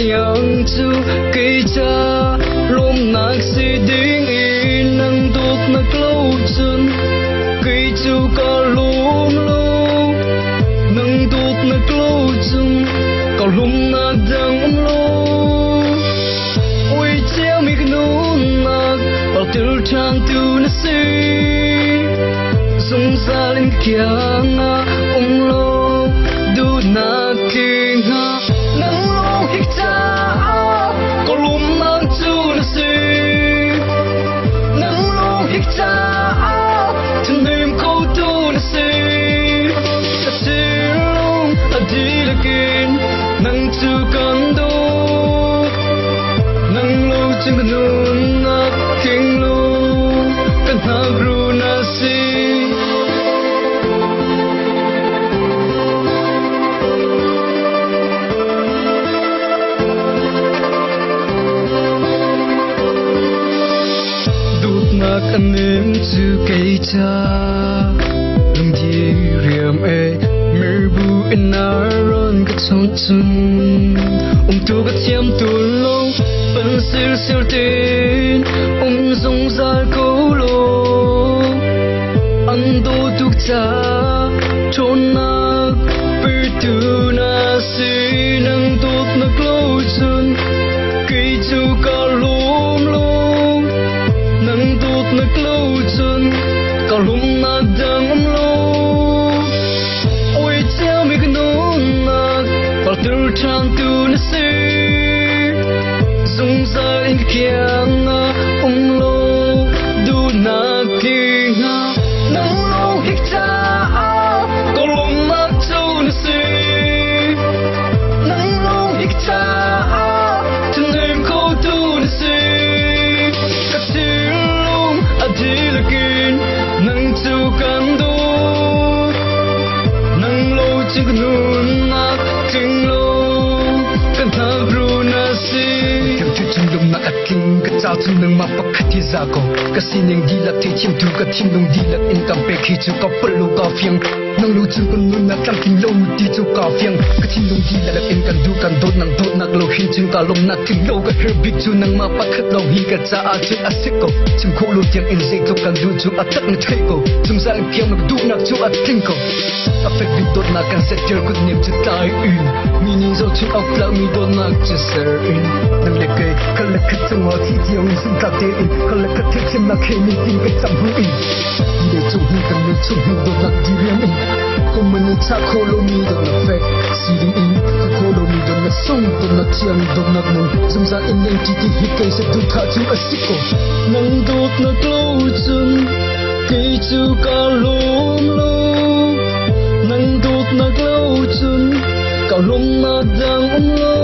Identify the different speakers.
Speaker 1: tiang cu kei ca lawmnak si ding in nang dawtnak lo cun kei cu ka lawm lo. Nang dawtnak lo cun ka lawmnak dang um lo. Ui ciami ka nunnak paltil ṭhan tu na si. Zungzal in kiang ah um lo duhnak ki hnga. Nang lawng hi caah ka lawmnak cu na si. Nang lawng hi caah thinhim khotu na si. Ka thinlung a dihlak in nang cu kan duh. Nang lo cun ka nunnak tling lo ka hnakru na si. Dawtnak a nem cu kei ca lungdi riam e mirbu in na ron ka chawnh cun umtu ka thiam tu lo pan sirsir tein um zungzal ko lo an daw tuk ca ṭhawnnak petu na si nang dawtnak lo cun kei cu ka lawm lo nang dawtnak lo cun ka lungnak dang um lo oi ciami ka nunnak palter ṭhan tu na si zungzal in ka kiang ah um lo duhnak ki hnga nang lawng hi caah ka lawmnak cu na si nang lawng hi caah thinhim khotu na si ka thinlung a dihlak in nang cu kan duh nang lo cu ka nunnak tling lo kan hnakru na si
Speaker 2: Kan cu chung lungnak a tling ka ca chung nangmah pakhat hi za ko ka sining dihlak theithiamtu ka thinlung dihlak in kan pek hi cu ka palh ka fiang nang lu cu kan nunnak tlamtling lo ti cu ka fiang ka thinlung dihlak in kan duh kan dawt nang dawtnak lo hin cun ka lawmnak tling lo ka herh bik cu nangmah pakhat lawng hi ka caah cun a si ko chim khawh lo tiang in zeitluk kan duh cu a tak na theih ko zungzal in kiang duhnak cu a tling ko a fek bik dawtnak kan setter kut nem cu tlai in mi nih zohchunh awk tlak mi dawtnak cu ser in nang le kei kal le khat cungah thi tiang in zumtlak tein kal le khat theihthiamnak he nitin kan cam hnu in le cung hin kan le chung hin dawtnak diriam in kum in chah kho lomi dawtnak fek siling in ka kho lomi dawtnak sung dawtnak thiang dawtnak nung zungzal in neng ti ti hi kei se tu tha cu a si ko
Speaker 1: nang dawtnak lo cun kei cu ka lawm lo nang dawtnak lo cun ka lawmnak dang um lo.